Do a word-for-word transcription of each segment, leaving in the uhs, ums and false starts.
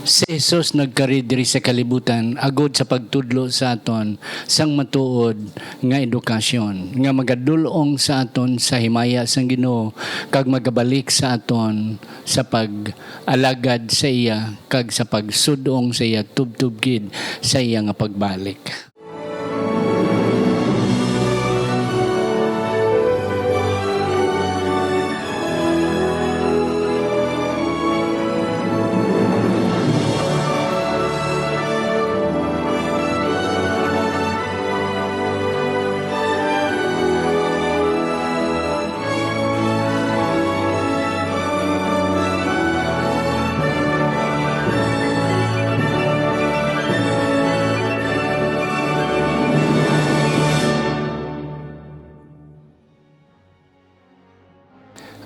Si Jesus nagkari diri sa kalibutan agod sa pagtudlo sa aton sang matuod nga edukasyon nga magadul-ong sa aton sa himaya sang Ginoo kag magabalik sa aton sa pag-alagad sa iya kag sa pagsud-ong sa iya tubtob gid sa iya nga pagbalik.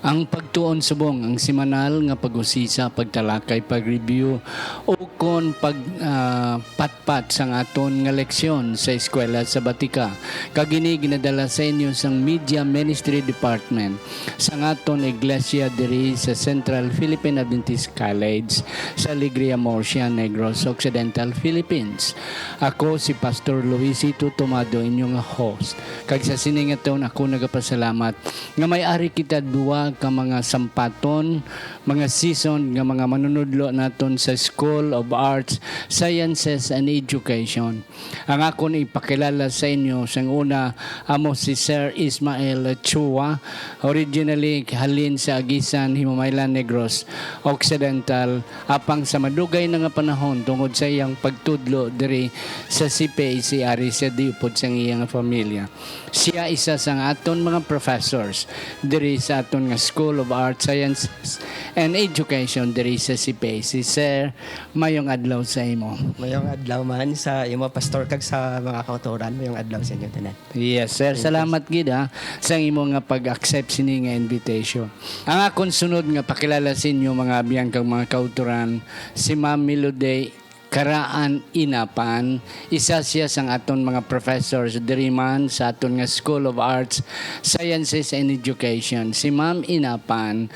Ang pagtuon subong ang semanal nga pag-usisa, pagtalakay, pag-review, ukon pag, ah, patpat sang aton nga leksyon sa Eskwela Sabatika. Kag ini ginadala sa inyo sang Media Ministry Department sang aton iglesia diri sa Central Philippine Adventist College sa Alegria, Murcia, Negros Occidental, Philippines. Ako si Pastor Luisito Tomado, inyo nga host. Kag sa sini nga taon, ako nagapasalamat nga may ari kita duwa ka mga sampaton, mga seasoned nga mga manunudlo naton sa School of Arts, Sciences, and Education. Ang akon ipakilala sa inyo sang una amo si Sir Ismael Chua, originally halin sa Aguisan, Himamaylan, Negros Occidental, apang sa madugay na nga panahon tungod sa iyang pagtudlo diri sa C P A C ari siya diupod sang iya nga pamilya. Siya isa sang aton mga professors diri sa aton nga School of Arts, Sciences, and Education diri sa C P A C. Sir, mayong adlaw sa imo. Mayong adlaw man sa imo, Pastor, kag sa mga kautoran. Mayong adlaw sa inyo tanan. Yes, sir. Thank you. Salamat gid, ha, sa imo nga pag-accept sini nga invitation. Ang akon sunod nga pakilala sa inyo, mga abyan kag mga kautoran, si Ma'am Melody Karaan Inapan, isa siya sang aton mga professors diri man sa aton nga School of Arts, Sciences, and Education. Si Ma'am Inapan,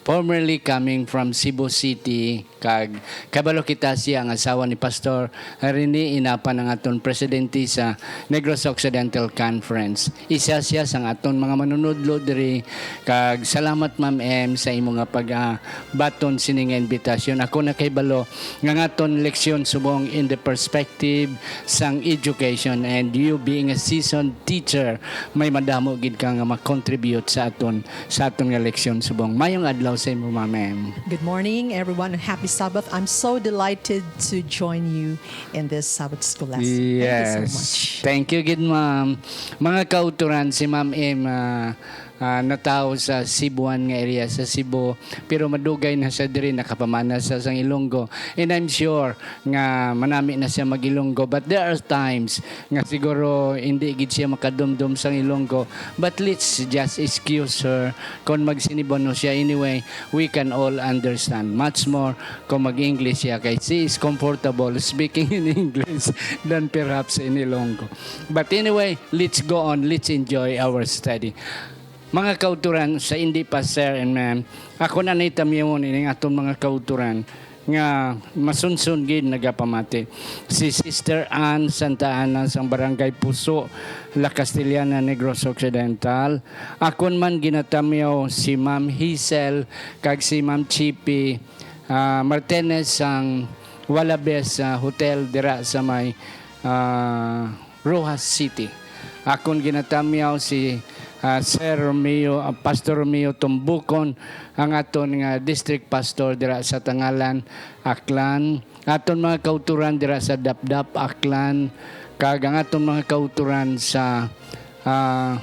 formerly coming from Cebu City, kag kabalo kita siya ang asawa ni Pastor Rene Inapan, ang aton presidente sa Negros Occidental Conference. Isa siya sang aton mga manunudlo diri, kag salamat, Ma'am M, sa imo nga pag, ah, baton sini nga invitation. Ako nakahibalo nga ang aton leksyon subong in the perspective sang education, and you being a seasoned teacher, may madamo gid ka nga ma-contribute sa aton, sa aton nga leksyon subong. Mayong adlaw sa imo, Ma'am M. Good morning, everyone, and happy Sabbath. I'm so delighted to join you in this Sabbath school lesson. Thank you so Yes. much. Thank you gid, ma'am. Mga kautoran, si Ma'am M, ah, ah, natawo sa Cebuan nga area sa Cebu, pero madugay na siya diri, nakapamana sa sang Ilonggo. And I'm sure nga manami na siya mag-Ilonggo, but there are times nga siguro hindi gid siya makadumdum sang Ilonggo. But let's just excuse her kung mag-Cebuano siya. Anyway, we can all understand. Much more kung mag-English siya, kay she is comfortable speaking in English than perhaps in Ilonggo. But anyway, let's go on. Let's enjoy our study. Mga kautoran, sa hindi pa, sir and ma'am, ako na ni tamyawon ining aton mga kautoran nga masunson gid nagapamati. Si Sister Ann Santa Ana sang Barangay Puso, La Castellana, Negros Occidental. Akon man ginatamyaw si Ma'am Hazel kag si Ma'am Chippy, ah, Martinez sang Walabes, ah, Hotel dira sa may, ah, Roxas City. Akon ginatamyaw si, ah, Sir Romeo, ah, Pastor Romeo Tumbukon, ang aton nga district pastor dira sa Tangalan, Aklan, aton mga kautoran dira sa Dapdap, Aklan, kag ang aton mga kautoran sa, ah,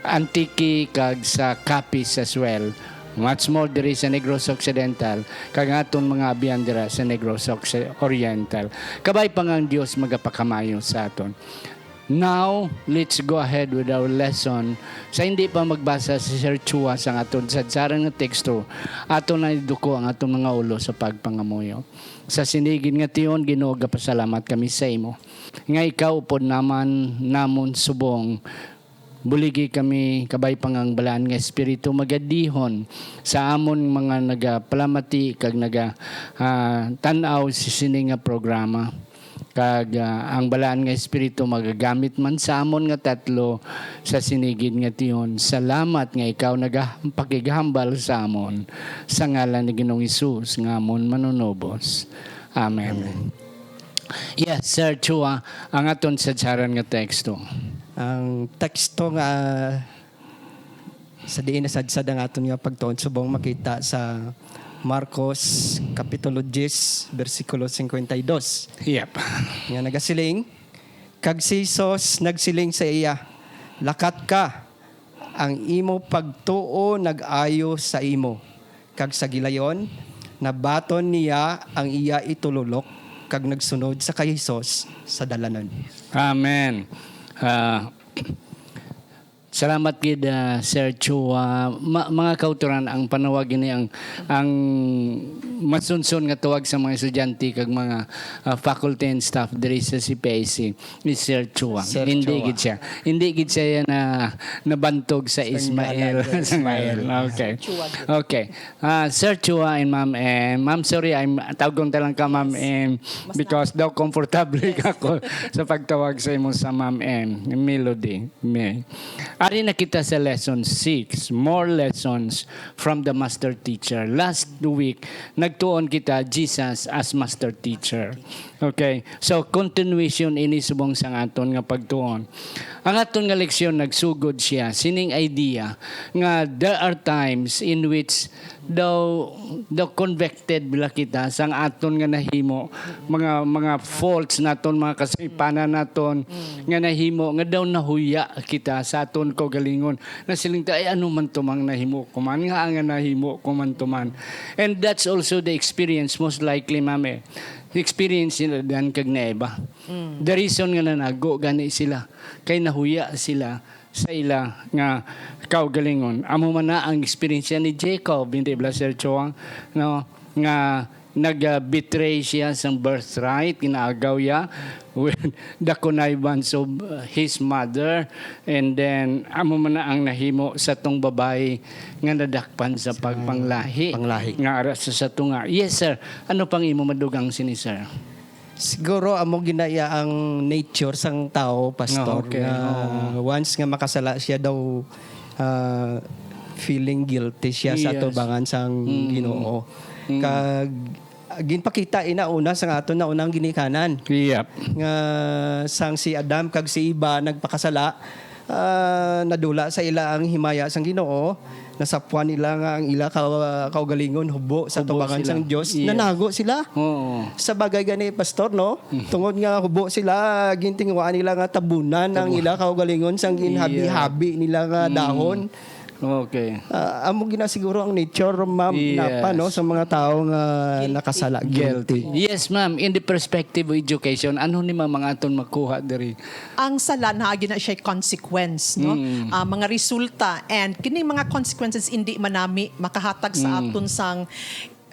Antique kag sa Capiz as well. Much more diri sa Negros Occidental, kag ang aton mga abyan dira sa Negros Occ-, Oriental. Kabay pa nga ang Dios magapakamaayo sa aton. Now, let's go ahead with our lesson. Sa hindi pa magbasa si Sir Chua sang aton sadsaran nga teksto, aton na iduko ang aton mga ulo sa pagpangamuyo. Sa sini gid nga tion, Ginoo, gapasalamat kami sa imo nga ikaw upod naman namon subong Buligi kami, kabay pa nga ang Balaan nga Espiritu magadihon sa amon mga nagapalamati kag naga, ah, tan-aw sa sini nga programa. Kag, ah, ang Balaan nga Espiritu magagamit man sa amon nga tatlo sa sini gid nga tion. Salamat nga ikaw nagapakighambal sa amon sa ngalan ni Ginoong Hesus nga amon Manunubos. Amen. Amen. Yes, Sir Chua, ang aton sadsaran nga teksto. Ang teksto nga sa diin nasadsad ang aton nga pagtuon subong makita sa Marcos Kapitulo diyes, bersikulo cincuenta y dos. Yep. Nga nagasiling, kag si Jesus nagsiling sa iya, "Lakat ka, ang imo pagtuo nag-ayo sa imo." Kag sa gilayon, nabaton niya ang iya itululok kag nagsunod sa kay Jesus sa dalanon. Amen. Ah, salamat gid, ah, Sir Chua. Ma-, mga kautoran, ang panawag ini ang, ang masunson nga tawag sa mga estudyante kag mga, ah, faculty and staff diri sa C P I C is Sir Chua. Sir Hindi Chua. gid siya. Hindi gid siya na nabantog sa Sa Ismael. ngalan sa Ismael. Ismael. Okay. Chua gid. Okay. Ah, Sir Chua and Ma'am M. Ma'am, sorry, I'm tawgon ta lang ka Ma'am M Mas because daw comfortable Yes. ako sa pagtawag sa imo sa Ma'am M. Melody. May. Ari na kita sa lesson six, more lessons from the master teacher. Last week, nagtuon kita Jesus as master teacher. Okay? So, continuation ini subong sang aton nga pagtuon. Ang aton nga leksyon, nagsugod siya sining idea nga there are times in which daw, daw convicted bila kita sang aton nga nahimo, mga, mga faults naton, mga kasaypanan naton nga nahimo, nga daw nahuya kita sa aton kaugalingon. Nasiling ta, "Ay, ano man to mang nahimo ko man, nga nga nahimo ko man to man." And that's also the experience, most likely, ma'am, eh. Experience ni Adan kag ni Eva. The reason nga nanago gani sila, kay nahuya sila sa ila nga kaugalingon. Amo man na ang eksperyensya ni Jacob, hindi ba, Sir Chua? No? Nga nag-betray siya sang birthright, ginaagaw ya with the connivance of, uh, his mother, and then amo man na ang nahimo sa tong babayi nga nadakpan sa pagpanglahi panglahi. nga ara sa, sa tunga. Yes, sir. Ano pang imo madugang sini, sir? Siguro amo ginaya ang nature sang tao, Pastor, Ah, okay. nga Oo. once nga makasala siya daw, ah, feeling guilty siya sa Yes. atubangan sang Mm. Ginoo. Mm. Kag ginpakita ina una sang aton na unang ginikanan. Yep. Nga sang si Adam kag si Eva nagpakasala, ah, nadula sa ila ang himaya sang Ginoo, nasapwan nila nga ang ila ka-, kaugalingon hubo sa Hubo tubangan sila. sang Dios, Yes. nanago sila. Oo. Sa bagay gani, Pastor, no? Mm. Tungod nga hubo sila, gintinguhaan nila nga tabunan ang Tabu- ila kaugalingon sang ginhabi-habi nila nga Mm. dahon. Okay. Ah, amo gina siguro ang nature, ma'am, na pa, no, Yes. sa mga tao nga Guilty. nakasala, Guilty. guilty. Yes, ma'am. In the perspective of education, ano ni ma'am ang aton makuha diri? Ang sala na gina siya consequence, no? Mm. Ah, mga resulta, and kining mga consequences hindi manami makahatag sa Mm. aton sang,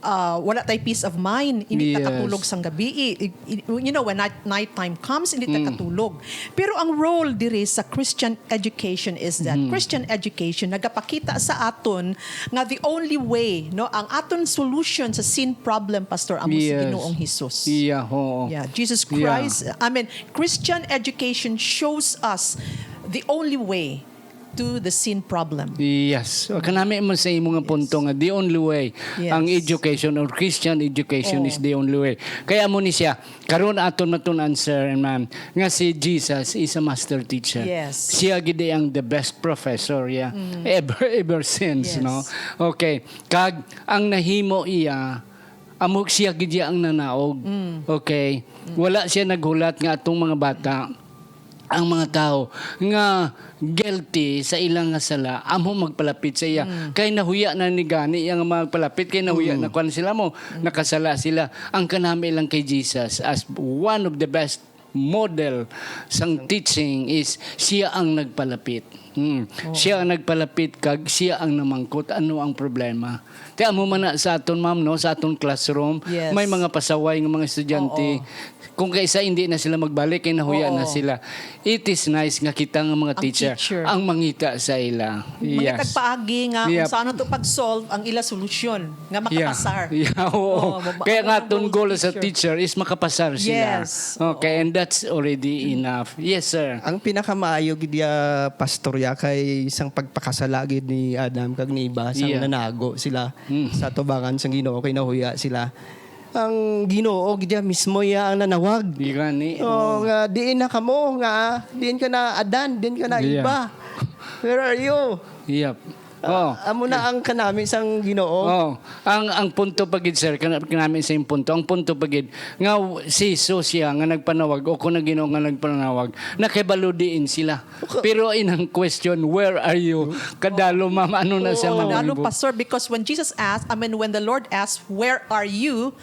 ah, wala tay peace of mind, hindi ta Yes. katulog sang gabi. I-, i-, you know, when night, night time comes, hindi ta Mm. katulog. Pero ang role diri sa Christian education is that Mm. Christian education nagapakita sa aton nga the only way, no, ang aton solution sa sin problem, Pastor, amo si Yes. Ginoong Hesus. Yeah, oo. Yeah, Jesus Yeah. Christ. I mean, Christian education shows us the only way to the sin problem. Yes. O, kanami man sa imo nga Yes. punto nga the only way Yes. ang education or Christian education Oh. is the only way. Kaya mo ni siya, karon aton matun-an, sir and ma'am, nga si Jesus is a master teacher. Yes. Siya gid ang the best professor, yeah. Mm. Ever, ever since, Yes. no? Okay. Kag ang nahimo iya, amo siya gid iya ang nanaog. Mm. Okay. Mm. Wala siya naghulat nga atong mga bata, ang mga tao nga guilty sa ilang nga sala, amo magpalapit sa iya. Mm. Kay nahuya na ni gani iya nga magpalapit, kay nahuya Mm. na kuwan sila mo, Mm. nakasala sila. Ang kanami lang kay Jesus as one of the best model sang teaching is siya ang nagpalapit. Mm. Oo. Siya ang nagpalapit kag siya ang namangkot, "Ano ang problema?" Ti amo man na sa aton, ma'am, no, sa aton classroom, Yes. may mga pasaway nga mga estudyante. Oo. Kung kaisa hindi na sila magbalik, kay nahuya Oo. na sila. It is nice nga kita nga mga Ang teacher, teacher. ang mangita sa ila. Yes. Mangitag paagi nga Yep. kung saan to pag-solve ang ila solusyon nga Yeah. makapasar. Yeah, oo. Oo, mab- Kaya ang nga aton goal as a teacher. teacher is makapasar sila. Yes. Okay, Oo. and that's already enough. Yes, sir. Ang pinakamaayo gid ya, Pastor, ya, kay sang pagpakasala gid ni Adam kag ni Eva, sang Yeah. nanago sila Mm. sa tubangan sang Ginoo, kay nahuya sila. Ang Ginoo gid ya mismo ya ang nanawag. Di gani. Oh, nga, "Diin na kamo, nga, diin ka na, Adan, diin ka na, Yeah. Eva? Where are you?" Yep. Ah, Oh. amo na ang kanami sang Ginoo. Oh, ang, ang punto pa gid, sir, kana-, kanami sa imong punto. Ang punto pa gid nga w-, si Jesus siya nga nagpanawag o kung ang Ginoo nga nagpanawag, nakibalo diin sila. Okay. Pero inang question, "Where are you?" Kadalo, ma'am, ano na siya Oo. Kadalo, mamangbo? Pastor, because when Jesus asked, I mean, when the Lord asked, "Where are you?"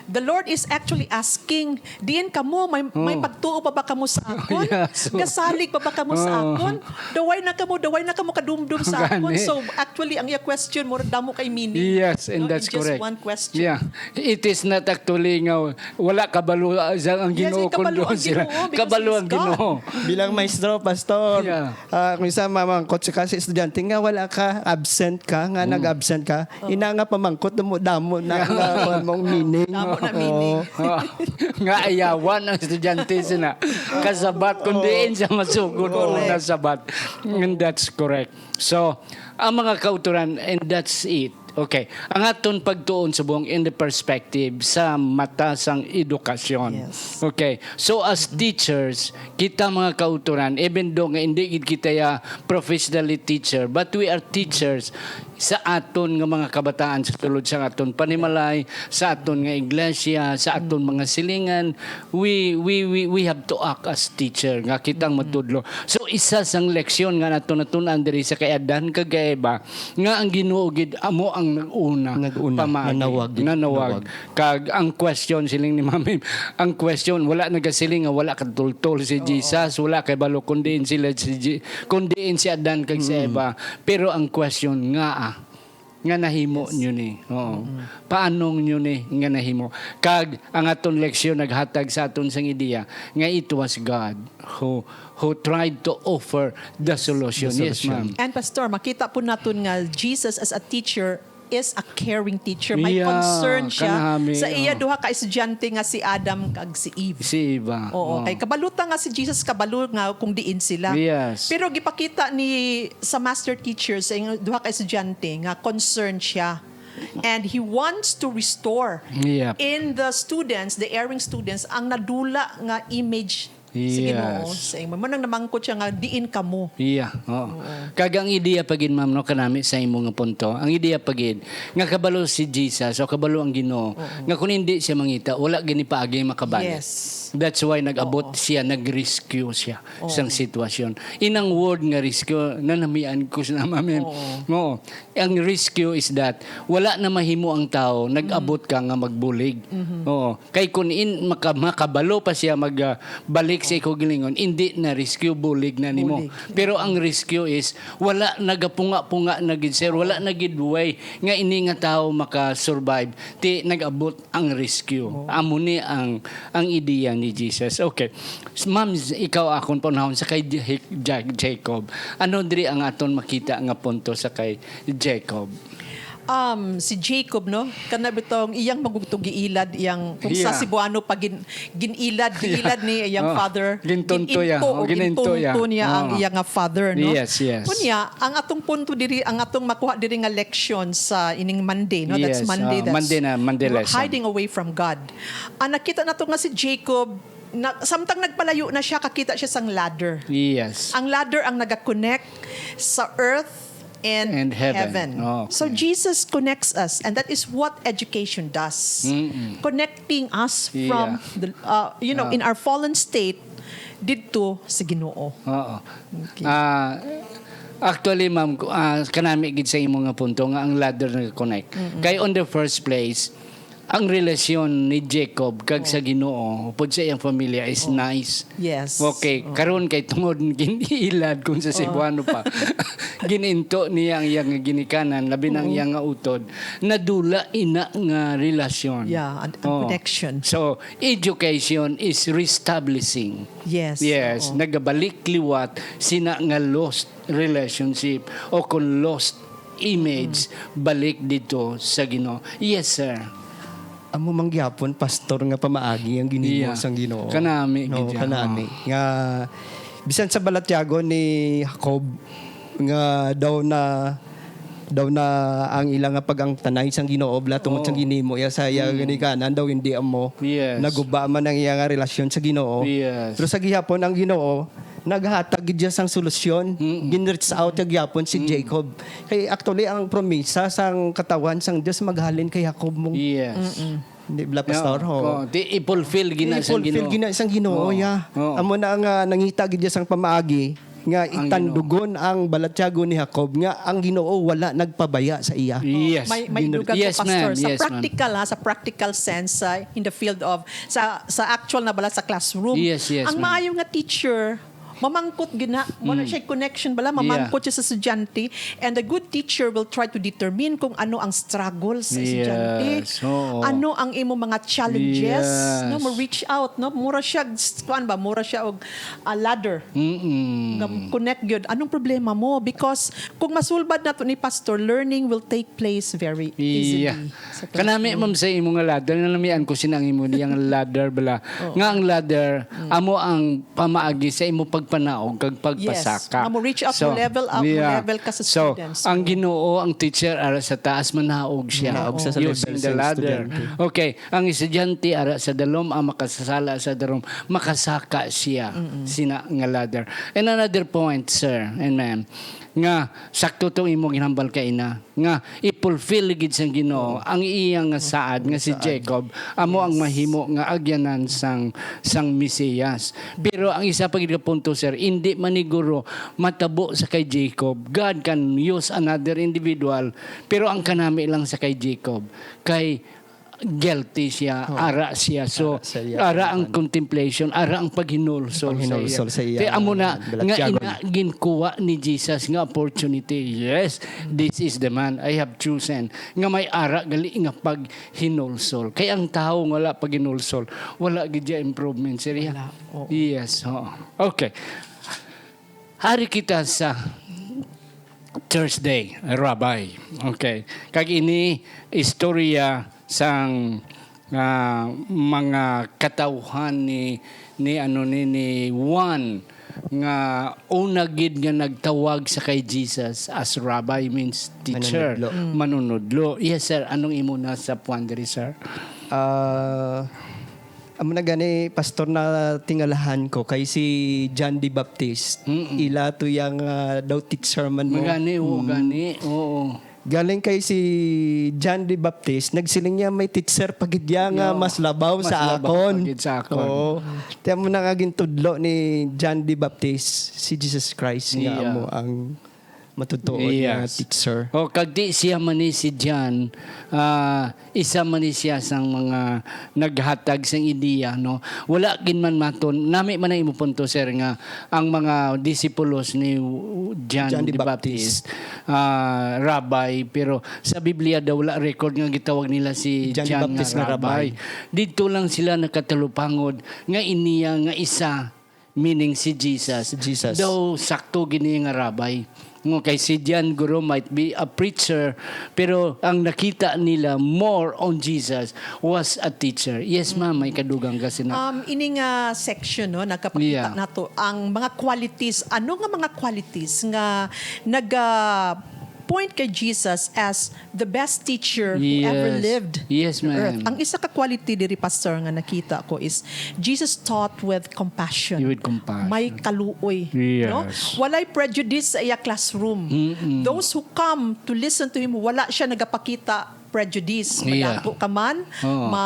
The Lord is actually asking, "Diin kamo? May, may Oh. pagtuo pa ba kamo sa akon? Yes. Gasalig pa ba kamo sa Oh. akon? Daway na kamo, daway na kamo kadumdom sa akon." Gani. So, actually, ang iya question, mura damo kay meaning. Yes, and No, that's in just correct. one question. Yeah. It is not actually nga wala kabalo, ah, sa ang Yes, Ginoo, kabalo kundi ang sila. Ginoo, because Kabalo He is ang God. Ginoo. Bilang maestro, pastor, Yeah. ah, kung isa mamangkot ka sa estudyante nga wala ka, absent ka, nga Mm. nag-absent ka, Oh. ina nga pamangkot, damo, damo na nga kuwan mong meaning. Damo na meaning. Oo. Nga ayawan ang estudyante sina kasabat, kung Oo. diin siya masugod o Correct. nasabat. And that's correct. So, ang mga kauturan, and that's it. Okay. Ang aton pagtuon subong in the perspective sa mata sang edukasyon. Yes. Okay. So, as teachers, kita mga kauturan, even though nga hindi gid kita ya professionally teacher, but we are teachers sa aton nga mga kabataan sa sulod sa aton panimalay, sa aton nga iglesia, sa aton mga silingan, we, we, we, we have to act as teacher nga kitang matudlo. So, isa sang leksyon nga nato natun-an diri sa kay Adan kag kay Eva, nga ang Ginoo gid amo ang nag-una, Nag-una, pamagi, nanawag, nanawag. nanawag. Kag ang question, siling ni Mami, ang question, wala nagasiling nga wala katultol si Oo. Jesus, wala kay balo, kundi in sila si Je-, kundi in si Adan kag si Mm. Eva. Pero ang question nga, ah, nga nahimo Yes. nyo ni? Oo. Mm. Paano nyo ni nga nahimo? Kag ang aton leksyon naghatag sa aton sang ideya nga it was God who, who tried to offer the solution. The Yes, solution. ma'am. And Pastor, makita po naton nga Jesus as a teacher is a caring teacher. May Yeah, concern siya kanami, sa iya oh. duha ka estudyante nga si Adam kag si Eve. Si Eva, Oo, oh. kay kabalo ta nga si Jesus kabalo nga kung diin sila. Yes. Pero gipakita ni sa master teacher sa iyang duha ka estudyante nga concern siya. And he wants to restore Yep. in the students, the erring students, ang nadula nga image sa Ginoo, Yes. sa imo. Mo nang namangkot siya nga, "Diin kamo?" Iya, oo. Oo. Kag ang ideya pa gid, ma'am, no, kanami sa imo nga punto. Ang ideya pa gid, nga kabalo si Jesus o kabalo ang Ginoo, Oo. nga kung hindi siya mangita, wala gani paagi makabalik. Yes. That's why nag-abot Oo. siya, nag-rescue siya Oo. sang sitwasyon. Inang word nga rescue, nanamian ko sa ma'am. Oo. Oo. Ang rescue is that wala na mahimo ang tao, nag-abot ka nga magbulig. Mhm. Oo. Kay kun in, maka-, makabalo pa siya mag, ah, balik sa ikaw gilingon, hindi na rescue, bulig na nimo. Bulig. Pero ang rescue is, wala nagapunga-punga na gid, sir. Wala na gid way nga ini nga tawo maka-survive. Ti nag-abot ang rescue. Oo. Amo ni ang, ang ideya ni Jesus. Okay. S-, ma'am, ikaw akon paunahon sa kay Je-, Ja-, Jacob. Ano diri ang aton makita nga punto sa kay Jacob? Um, si Jacob, no? Kana bitong iyang magugtong giilad, iyang, kung sa Yeah. Cebuano pa gin-, ginilad, Yeah. giilad ni iyang Oh, father. gintunto ya. Gininto Oh, o gintunto ya. gintunto niya ang Oh. iya nga father, no? Yes, yes. Kunya, ang atong punto diri, ang atong makuha diri nga leksyon sa ining Monday, no? That's Yes, Monday, ah, that's Monday na, Monday lesson. Hiding away from God. Ang nakita nato nga si Jacob, na, samtang nagpalayo na siya, kakita siya sang ladder. Yes. Ang ladder ang nag-connect sa earth and And heaven. heaven. Okay. So Jesus connects us, and that is what education does. Mm-mm. Connecting us Yeah. from the, uh, you know, Ah. in our fallen state, didto sa Ginoo. Oo. Okay. Ah, actually, ma'am, ku-, ah, kanami gid sa imo nga punto nga ang ladder nag-connect. Mm-mm. Kay on the first place, ang relasyon ni Jacob kag sa Ginoo upod sa iyang pamilya is nice. Yes. Okay, Oo. Karon kay tungod giniilad kung sa Cebuano pa. Gininto niya ang iyang ginikanan, labi na ang iyang nga utod. Nadula ina nga relasyon. Yeah, and, and Oo. Connection. So, education is reestablishing. Yes. Yes, Oo. nagabalik liwat sina nga lost relationship o kung lost image balik dito sa Ginoo. Yes, sir. Amo man gyapon, pastor, nga pamaagi ang ginhimo Yeah. sang Ginoo. Kanami, No, gid, kanami. oh. Nga bisan sa balatyagon ni Jacob nga daw na daw na ang ila nga pag-angtanay sang Ginoo bala tungod Oh. sa ginhimo iya sa iya ginikanan daw hindi amo. Yes. Naguba man ang iya nga relasyon sa Ginoo. Yes. Pero sa gihapon ang Ginoo naghatag gid siya sang solusyon. Mm-mm. Gin-reach out niya gihapon si Jacob. Kay actually ang promisa sang katawhan sang Dios maghalin kay Jacob mo. Yes. Hindi bala, pastor? Oo. Oo. Oo. Di, i-fulfill gina sang I-fulfill Ginoo. gina sang Ginoo, Oo. yeah. Oo. Amo na nga nangita gid siya sang pamaagi nga Ang itandugon ang balatyagon ni Jacob nga ang Ginoo wala nagpabaya sa iya. Yes. May, may Gin- dugang yes, ko, Pastor. ma'am. Sa Yes, ma'am. practical, ha, sa practical sense, sa, in the field of, sa, sa actual na bala sa classroom. Yes, yes, Ang ma'am. maayo nga teacher, mamangkot gina, wala siya connection bala, mamangkot siya sa estudyante, and the good teacher will try to determine kung ano ang struggle sa estudyante. Yes, oo. Ano ang imo mga challenges, Yes. no? Mo reach out, no? Mura siya, kuan ba? Mura siya og ah, ladder. Mm-mm. Nga connect gyud. Anong problema mo? Because kung masulbad nato ni Pastor, learning will take place very easily. Iya. Sa Kanami, classroom. Ma'am, sa imo nga ladder, nalamian ko sina ang imo niyang ladder bala. Nga ang ladder, amo ang pamaagi sa imo pagpanaog kag pagpasaka. Nga mo reach up, mo level up, mo level ka sa So, students. ang Ginoo, ang teacher, ara sa taas, manaog siya. Manaog sa, sa Using level the sa ladder. Estudyante. Okay, ang estudyante, ara sa dalom, ang makasasala sa dalom, makasaka siya sina nga ladder. And another point, sir and ma'am, nga sakto tong imo ginhambal kaina, nga i-fulfill gid sang Ginoo ang iya nga saad nga si Jacob amo ang mahimo nga agyanan sang sang Mesiyas. Pero ang isa pa gid nga punto, sir, indi man ni guro matabo sa kay Jacob. God can use another individual, pero ang kanami lang sa kay Jacob kay guilty siya, Oh. ara siya. So, Ara siya, ara yeah. ang contemplation, ara ang paghinulsol, Paghinulsol sa iya, Kaya amo na, balatyagon. nga ina, ginkuha ni Jesus nga opportunity. Yes, this is the man I have chosen. Nga may ara gali nga paghinulsol. Kay ang tawo nga wala paghinulsol, wala gid siya improvement, sir. Wala, oo. Yes, oo. Okay. Hari kita sa Thursday, Rabbi. Okay. Kag ini istorya sang, ah, mga katawhan ni, ni ano ni, ni Juan nga una gid nga nagtawag sa kay Jesus as Rabbi means teacher, Manunudlo. manunudlo. Yes, sir. Anong imo na sa puan diri, sir? Ah, amo na gani, pastor, na tingalahan ko kay si John the Baptist. Mm-mm. Ila to yang, ah, daw teacher man mo. Magani, oo, Mm. gani. Oo. Galing kay si John the Baptist, nagsiling niya may teacher pa gid ya nga Yeah. mas labaw Mas sa labaw akon. pa gid sa akon. Oo. Tiyan mo na nga gintudlo ni John the Baptist si Jesus Christ nga Yeah. amo ang matutuod nga Yes. teacher. O, kag di siya man ni si John, ah, isa man ni siya sang mga naghatag sang ideya, no? Wala gid man maton, nami man ang imo punto, sir, nga ang mga disipulos ni John, John the the Baptist, Baptist. ah, rabbi, pero sa Biblia daw wala record nga gitawag nila si John the John Baptist nga nga rabbi. rabbi. Didto lang sila nakatalupangod nga iniya nga isa, meaning si Jesus. Si Jesus. Daw sakto gini nga rabbi. Nga kay si John guro might be a preacher, pero ang nakita nila more on Jesus was a teacher. Yes, ma'am, may kadugang ka sina. Um, ini nga section, no, nagkapakita Yeah. nato ang mga qualities. Ano nga mga qualities nga nag, ah, point kay Jesus as the best teacher who ever Yes. lived Yes, the ma'am. earth? Ang isa ka quality diri, Pastor, nga nakita ko is Jesus taught with compassion. With compassion. May kaluoy, Yes. no? Walay prejudice sa iya classroom. Mm-mm. Those who come to listen to him, wala siya nagapakita prejudice. Yeah. Madako ka man, Oo. ma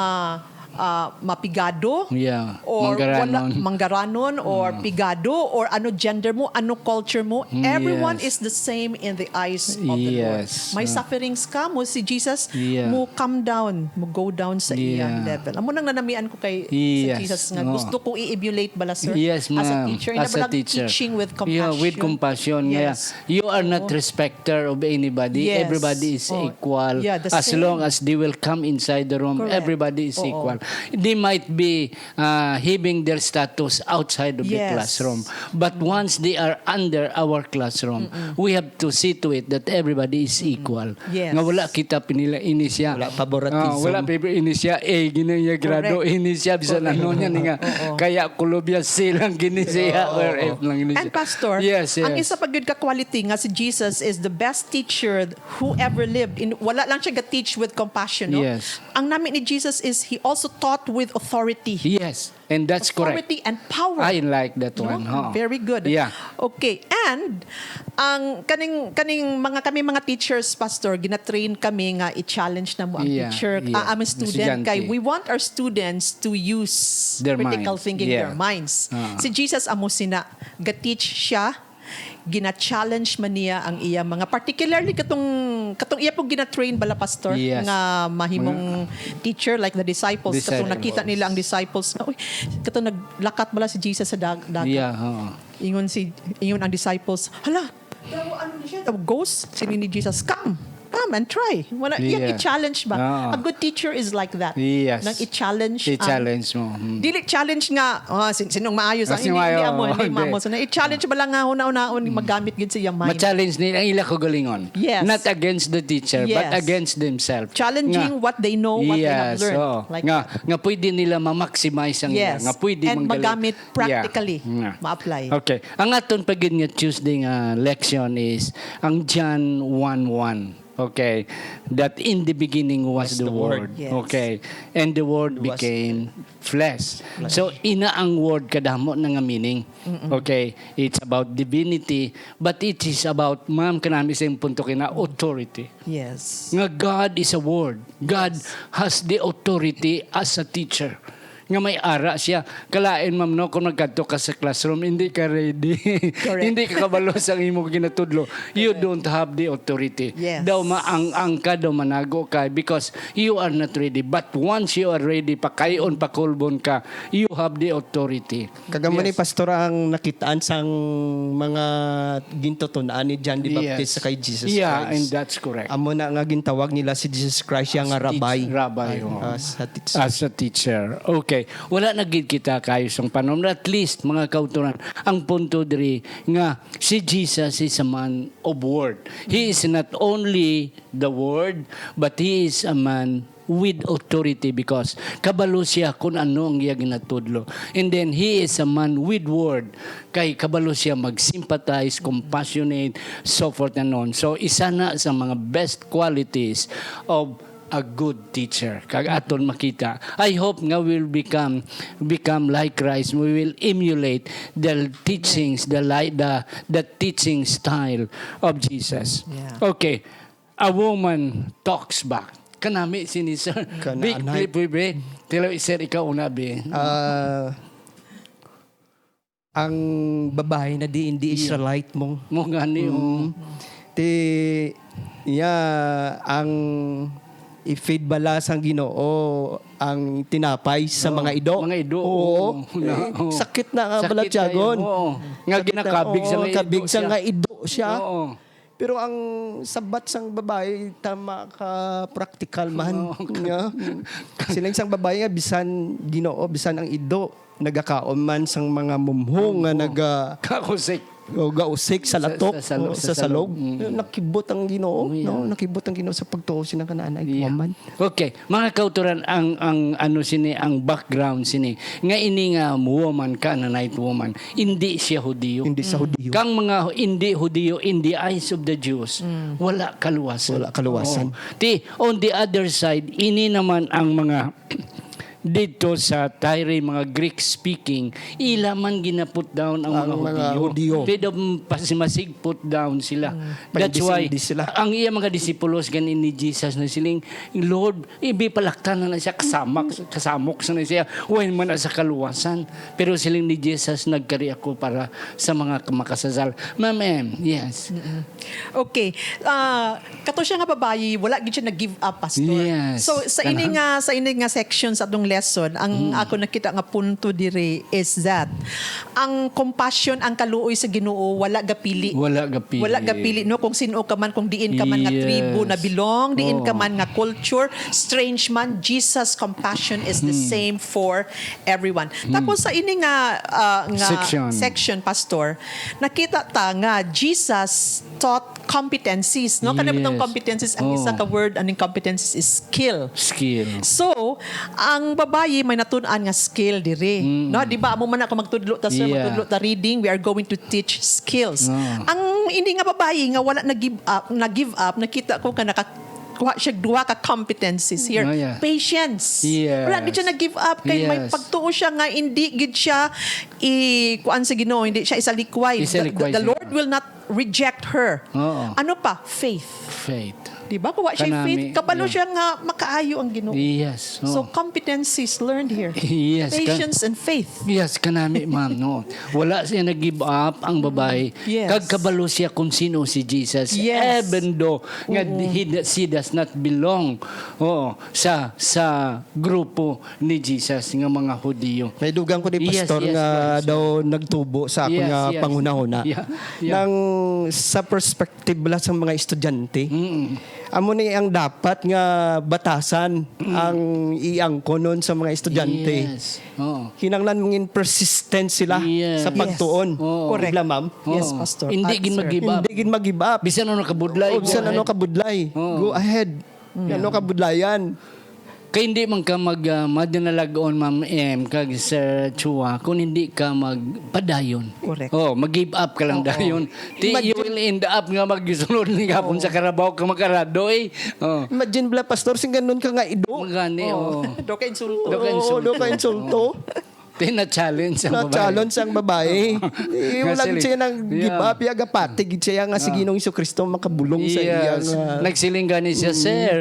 ah, mapigado, Yeah. or wala, Manggaranon. manggaranon, or pigado, or ano gender mo, ano culture mo, everyone Yes. is the same in the eyes of the Lord. Yes. May Ah. sufferings ka mo, si Jesus Yeah. mo come down, mo go down sa iyang Yeah. level. Amo nang nanamian ko kay Yes. sa Jesus nga Oo. gusto ko i-emulate bala, sir. Yes, As a ma'am. teacher, As a ina bala teacher. teaching with Yeah, with compassion. Compassion. Yeah. Yes. You are not Oo. Respecter of anybody. Yes. Everybody is Oh, equal. yeah, the As same. Long as they will come inside the room, Correct. Everybody is Oo. Equal. They might be uh, having their status outside of the Yes. Classroom. But once they are under our classroom, we have to see to it that everybody is equal. Yes. Nga wala kita pinila ini siya. Wala favoritism. Ah, wala favor ini siya. A gini niya grado, Correct. Ini siya bisan Correct. Ano niya ni nga. Oo. Kaya Columbia C lang gini siya Oo. or F lang gini siya. And Pastor, Yes, yes. Ang isa pa gyud ka quality nga si Jesus is the best teacher who ever lived. In, wala lang siya ga-teach with compassion, no? Yes. Ang nami ni Jesus is he also taught with authority. Yes. And that's correct. Authority and power. I like that No? One. Huh? Very good. Yeah. Okay. And ang kaning kaning mga kami mga teachers, Pastor, gina-train kami nga i-challenge na mo ang Yeah, teacher, yeah. ah, ang student kay Estudyante. We want our students to use Their critical minds. thinking, Yeah. Their minds. Ah. Si Jesus amo sina ga-teach siya, gina-challenge man niya ang iya mga, particularly katong katong iya pong gina-train bala, Pastor, Yes. nga mahimong teacher, like the disciples. Katong Disciples. Nakita nila ang disciples nga, uy, katong naglakat bala si Jesus sa dag- dagat. Yeah, oo. Ingon si ingon ang disciples, "Hala, daw ano ni siya? Daw ghost?" Sini ni Jesus, "Come. Come and try." Wala, iyang Yeah. i-challenge ba? Ah. A good teacher is like that. Yes. Nang i-challenge. ang- I-challenge mo. Hmm. Dili challenge nga, "Ah, sin- sinong maayo sa Kasi hindi, hindi maayo, amo, hindi hindi. maamo." So, na i-challenge ba lang nga una-unaon magamit gid sa iyang mind? Ma-challenge nila ang ila kaugalingon. Yes. Not against the teacher, but Yes. against themselves. Challenging Nga- what they know, what they have Yes, learned. oo. Like nga, that. Nga pwede nila ma-maximize ang Yes. Nga pwede And manggali- magamit Yeah. practically. Nga. Ma-apply. Okay. Ang aton pa gid nga Tuesday nga leksyon is ang John one one. Okay. That in the beginning was, the, Word. Yes. Okay. And the Word Was- became flesh. So, ina ang Word kadamo na nga meaning. Okay. It's about divinity, but it is about, ma'am, kanami sa iyong punto kina authority. Yes. Nga God is a Word. God has the authority as a teacher. Nga may ara siya. Kalain, ma'am, no, kung nagkadto ka sa classroom, hindi ka ready. Correct. Hindi ka kabalo sa imo ginatudlo. You don't have the authority. Yes. Daw maang-ang ka, daw manago ka, because you are not ready. But once you are ready, pakayon, pakulbon ka, you have the authority. Kagamo ni Yes. Pastor ang nakitaan sang mga gintutunan ni John the Baptist Yes. sa kay Jesus Yeah, Christ. And that's correct. Amo na nga gintawag nila si Jesus Christ siya nga Teach- rabbi. Rabbi, oh. Ah, sa teacher. As a teacher. Okay. Wala na gid kita kayo sang panon. At least, mga kauturan, ang punto diri nga si Jesus is a man of word. He is not only the word, but he is a man with authority because kabalo siya kung ano ang iya ginatudlo. And then, he is a man with word. Kay kabalo siya mag-sympathize, compassionate, so forth and on. So, isa na sa mga best qualities of a good teacher. Kag aton makita. I hope nga we will become become like Christ. We will emulate the teachings, the light, the the teaching style of Jesus. Yeah. Okay. A woman talks back. Kanami sini, sir. Kana Big anay. Flip, be. Tilo, sir, ikaw una, be. Ah, ang babae na di hindi Israelite mong Mo gani, oh. Mm. Ti ya ang i-feed bala sang Ginoo ang tinapay sa Oo, mga ido. mga ido, Oo. oo. Eh, Oo. sakit na nga Sakit bala kayo, tiyagon. Oo. Nga Sakit na, ginakabig sa oo, nga ido kabig sa siya. nga ido siya. Oo. Pero ang sabat sang babae tama ka practical man. Oo. Nga. Siling sang babae nga bisan Ginoo, bisan ang ido nagakaon man sang mga mumho nga Oo. naga Kakusik. o gausik sa Sa- latok, sa salog, o, sa sa salog. salog. Mm. Nakibot ang Ginoo, Oh, yeah. no? Nakibot ang Ginoo sa pagtuo sina kanaan ay Yeah. woman. Okay, mga kauturan, ang ang ano sini, ang background sini, nga ini nga woman, Canaanite woman, hindi siya Hudiyo. Hindi sa Hudiyo. Kang mga hindi Hudiyo, in the eyes of the Jews, wala kaluwasan. Wala kaluwasan. Oo. Ti, on the other side, ini naman ang mga dito sa Tyre, mga Greek-speaking, ila man gina-put down ang Ang mga mga Hudiyo. Hudiyo. Kaya daw pasimasig put down sila. Mm. That's why Paindis-indis sila. Ang iya mga disipulos gani ni Jesus na siling, "Lord, ibi palaktan na na siya, kasamak, kasamok sa na siya, way man na sa kaluwasan." Pero siling ni Jesus, "Nagkari ako para sa mga makasasala." Ma'am M, yes. Mm-mm. Okay. Ah, kato siya nga babayi, wala gid siya nag-give up, Pastor. Yes. So, sa ini Kanang nga, sa ini nga section sa atong lesson, ang Mm. ako nakita nga punto diri is that ang compassion, ang kaluoy sa Ginoo, wala gapili. Wala gapili. Wala gapili, no, kung sino ka man, kung diin ka man nga tribo na Yes. belong, diin ka Oh. man nga culture, strange man, Jesus' compassion is the Hmm. same for everyone. Hmm. Tapos sa ini nga, ah, nga Section. section, Pastor, nakita ta nga Jesus taught competencies, no? Kanang butang Yes. competencies, ang Oh. isa ka word, aning competencies is skill. Skill. So, ang babayi may natun-an nga skill diri, Mm. no? Di ba, amo man ako magtudlo ta, sir, Yeah. magtudlo ta reading, we are going to teach skills. Ah. Ang hindi nga babayi nga wala nag-give up, nag-give up, nakita ko nga nakakuha siya duha ka competencies here. Oh, yeah. Patience. Yes. Wala gid siya nag-give up kay may Yes. pagtuo siya nga hindi gid siya i-, kuan sa Ginoo, hindi siya isalikway. Isalikway The, the, the siya. Lord will not reject her. Oo. Ano pa? Faith. Faith. Di ba? Kung wa siya Kanami, faith, kabalo yeah. siya nga makaayo ang Ginoo. Yes, So, oo. competencies learned here. Yes, ka- Patience and faith. Yes, kanami, ma'am, no. Wala siya nag-give up ang babae. Yes. Kag kabalo siya kung sino si Jesus. Yes. Even though nga Oo. he, she does not belong, oo, sa, sa grupo ni Jesus nga mga Hudiyo. May dugang ko ni Yes, Pastor yes, nga go ahead, sir. daw nagtubo sa akon Yes, nga yes. panghunahuna. Yeah, yeah. Nang sa perspective bala sang mga estudyante, Mm. amo ni ang dapat nga batasan Mm. ang iangkonon sa mga estudyante. Yes. Oo. Kinahanglan mangin persistent sila Yes. sa pagtuon. Yes. Oo. Correct. Di ba, ma'am? Yes, Oo. Pastor. Hindi At gid sir. mag-give up. Hindi gid mag-give up. Bisan ano kabudlay, O, bisan go ano ahead. kabudlay, Oo. go ahead. Mm. Ano kabudlayan? Kay hindi man ka mag, ah, madinalag-on, Ma'am M, kag Sir Chua, kung hindi ka magpadayon. Correct. Oh, mag-give up ka lang Oo. dayon. Ti, you Imagine will end up nga magsunod ni gapon Oo. sa karabaw ka makarado, eh. Oh. Imagine bala, Pastor, sing ganun ka nga ido. Magani, Oo. oh. Do ka insulto. Do ka Oo, insulto. do ka insulto. Ti na-challenge ang babae. Na-challenge ang babae. Eh, Nga wala sila, siya nang give yeah. up, ya gapati gid siya nga si Yeah. Ginoong Jesu-Cristo makabulong sa iya Yes. nga Nagsiling gani siya, Mm. "Sir,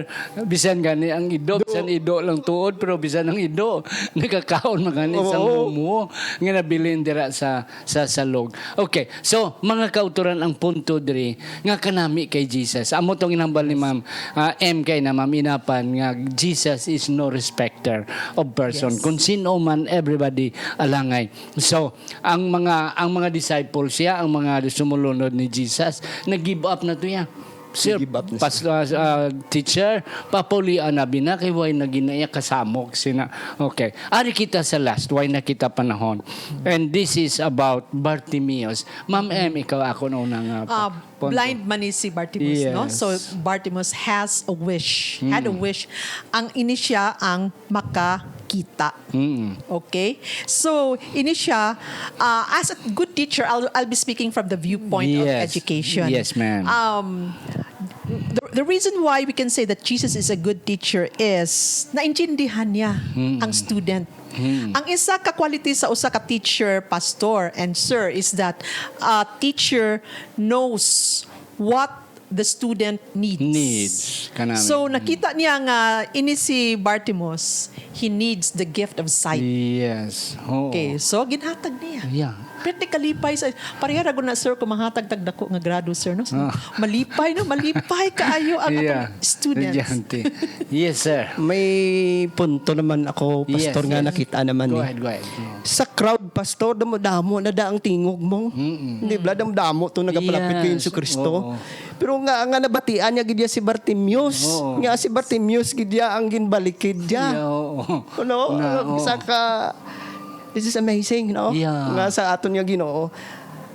bisan gani ang ido, Do- bisan ido lang tuod, pero bisan ang ido, nakakaon man gani sang Oo. mumo nga nabilin dira sa, sa salog." Okay, so, mga kautoran, ang punto diri nga kanami kay Jesus. Amo tong ginhambal ni Ma'am, ah, M kay na Ma'am Inapan nga Jesus is no respecter of person. Yes. Kung sino man, everybody alangay. So, ang mga, ang mga disciples siya, ang mga sumulunod ni Jesus, nag-give up na to ya. Sir, Nag-give up na pas-, siya. ah, ah, teacher, papaulian na bina kay way na ginaya kasamok sina. Okay. Ari kita sa last, way na kita panahon. And this is about Bartimaeus. Ma'am M, ikaw ako na una nga pa-, Ah, punto. blind man ni si Bartimaeus, no? Yes. So, Bartimaeus has a wish. Had a Mm. wish. Ang ini siya ang makakita. Mm. Okay? So, ini siya, ah, as a good teacher, I'll, I'll be speaking from the viewpoint of Yes. education. Yes, ma'am. Um, the, the reason why we can say that Jesus is a good teacher is naintindihan niya Mm. ang student. Mm. Ang isa ka quality sa usa ka teacher, pastor, and sir, is that a teacher knows what the student needs. Needs. Kanami. So, Mm. nakita niya nga ini si Bartimaeus, he needs the gift of sight. Yes. Oo. Okay, so ginhatag niya. Yeah. Pero di kalipay sa, pareha ra gud na, sir, kung manghatag tag dako nga grado, sir, no? So, Ah. malipay, no? Malipay kaayo ang Yeah. atong students. Estudyante. Yes, sir. May punto naman ako, Pastor, Yes, nga yes. nakita naman Go eh. ahead, go ahead. Go. Sa crowd, Pastor, damo-damo na da ang tingog mo. Mm-mm. Hindi bala, damo-damo to nagapalapit kay Yes. Jesu Cristo. Oo. Pero nga, nga nabatian niya gid ya si Bartimeus. Oo. Nga si Bartimeus gid ya ang ginbalikid niya. Yeah, oo. Ano? Na, oo. Sa ka, this is amazing, no? Yeah. Nga sa aton nga Ginoo,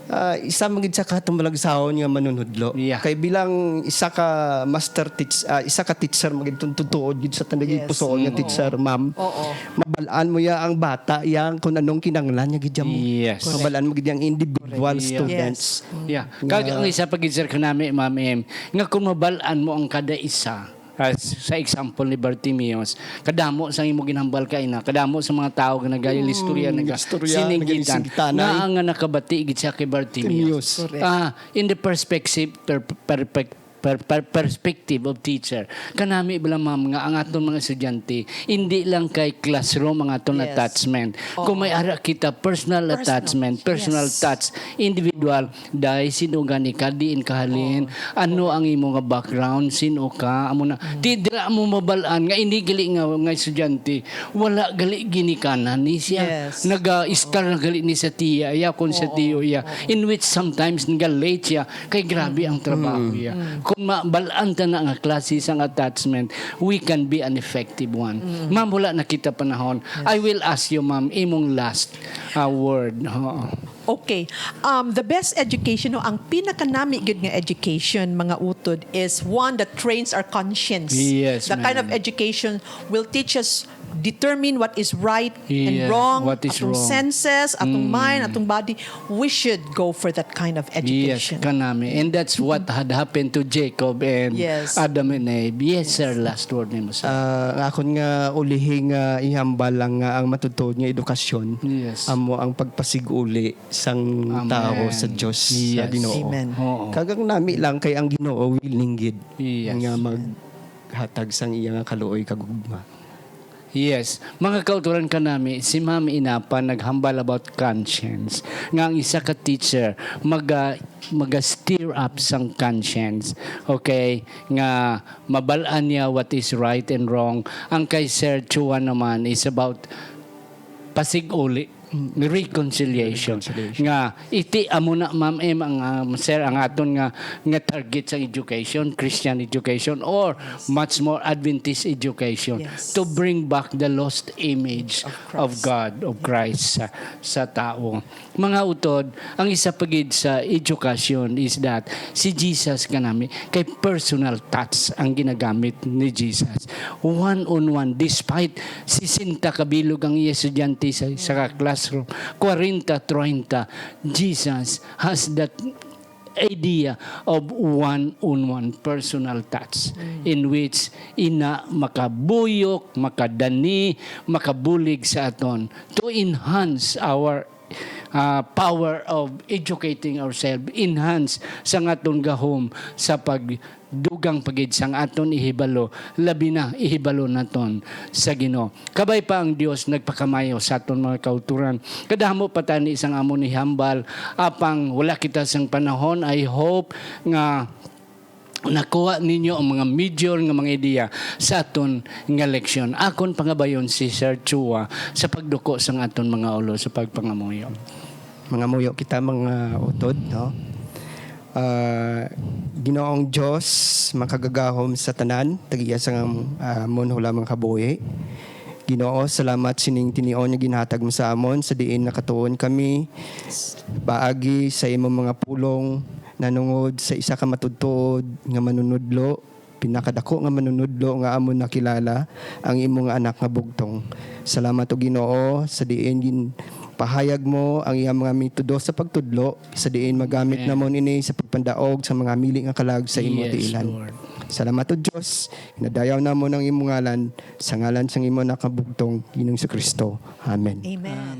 ah, isa man gid sa katumalagsaon nga manunudlo. Yeah. Kay bilang isa ka master teach-, ah, isa ka teacher, magid tuod gid sa tanang Yes. pusoon nga Mm. teacher, ma'am. Oo. Mabal-an mo ya ang bata, yang kung anong kinahanglan niya gid mo. Yes. Correct. Mabal-an mo gid ang individual Correct. Yeah. students. Yes. Yeah. Kag Yeah. ang isa pa gid, sir, kanami, Ma'am M, nga kung mabal-an mo ang kada isa, As sa example ni Bartimeus, kadamo sa imo ginhambal kaina, kadamo sa mga tawo nga nagayal istorya, Mm, naga-, istorya, sininggitan, nagasinggitana, nga eh. Nga nakabati gid siya kay Bartimeus. Bartimeus. Correct. Ah, in the perspective, per-, per-, per-, per-, perspective of teacher, kanami bala, ma'am, nga ang aton mga estudyante, hindi lang kay classroom ang aton Yes. attachment. Oo. Kung may ara kita, personal Personal. attachment, personal Yes. touch, individual, Day, sino gani ka? Diin ka halin? Oo. Ano ang imo nga background? Sino ka? Amo na. Mm. Di dira mo mabal-an nga ini gali nga, nga estudyante, wala gali ginikanan ni siya. Yes. Naga-star na gali ni sa tiya iya, kung sa Oo. tiyo iya. Oo. In which sometimes naga-late siya, kay grabe ang trabaho Mm. iya. Mm. Kung mabal-an ta na nga klase sang attachment, we can be an effective one. Mm. Ma'am, wala na kita panahon. Yes. I will ask you, ma'am, imong last, uh, word. Oo. Okay. Um, the best education, no, ang pinakanami gyud nga education, mga utod, is one that trains our conscience. Yes, The kind of ma'am. education will teach us, determine what is right and Yeah, wrong, what is atong wrong. senses, atong Mm. mind, atong body. We should go for that kind of Yes, education. kanami. And that's what had happened to Jacob and Yes. Adam and Eve. Yes, Yes. sir. Last word nimo, sir. Ah, ang akon nga ulihi nga ihambal lang nga ang matutuod nga edukasyon Yes. amo ang pagpasig-uli sang Amen. tawo sa Diyos, sa Yes. Ginoo. Amen. Oo. Kag ang nami lang kay ang Ginoo willing gid Yes. nga maghatag sang iya nga kaluoy kag gugma. Yes. Mga kauturan, kanami, si Ma'am Inapa naghambal about conscience. Nga ang isa ka teacher maga, maga-stir up sang conscience. Okay? Nga mabal-an niya what is right and wrong. Ang kay Sir Chua naman is about pasig-uli, Mm. reconciliation. Reconciliation. Nga, iti amo na, Ma'am Em, ang, um, sir, ang aton nga, nga target sa education, Christian education, or Yes. much more Adventist education, Yes. to bring back the lost image Of of Christ. God, of Christ sa, sa tao. Mga utod, ang isa pa gid sa education is that si Jesus kanami kay personal touch ang ginagamit ni Jesus. One on one, despite sesenta ka bilog ang iya estudyante sa, sa ka classroom, kwarenta, treinta, Jesus has that idea of one on one personal touch Mm. in which ina makabuyok, makadani, makabulig sa aton to enhance our, ah, power of educating ourselves, enhance sang aton gahom sa pagdugang pa gid sang aton ihibalo, labi na ihibalo naton sa Ginoo. Kabay pa ang Dios nagpakamayo sa aton mga kauturan. Kadamo pa tani sang amon ihambal, apang wala kita sang panahon. I hope nga nakuha ninyo ang mga major nga mga ideya sa aton nga leksyon. Akon pangabayon si Sir Chua sa pagduko sang aton mga ulo sa pagpangamuyo. Mangamuyo kita, mga utod, no? Ah, Ginoong Dios, makagagahom sa tanan, tag-iya sang, ah, amon hulamang kabuhi. Ginoo, salamat sining tinion nga ginhatag mo sa amon, sa diin nakatuon kami paagi sa imong mga pulong nanungod sa isa ka matutuod nga manunudlo, pinakadako nga manunudlo nga amon nakilala, ang imo nga Anak nga bugtong. Salamat, O Ginoo, sa diin ginpahayag mo ang iyang mga metodo sa pagtudlo, sa diin magamit Amen. namon ini sa pagpandaog sa mga mili nga kalag sa imo Yes, tiilan. Lord. Salamat, O Dios, ginadayaw namon ang imo ngalan, sa ngalan sang imo Anak nga bugtong, Ginoong Jesu-Cristo. Amen. Amen.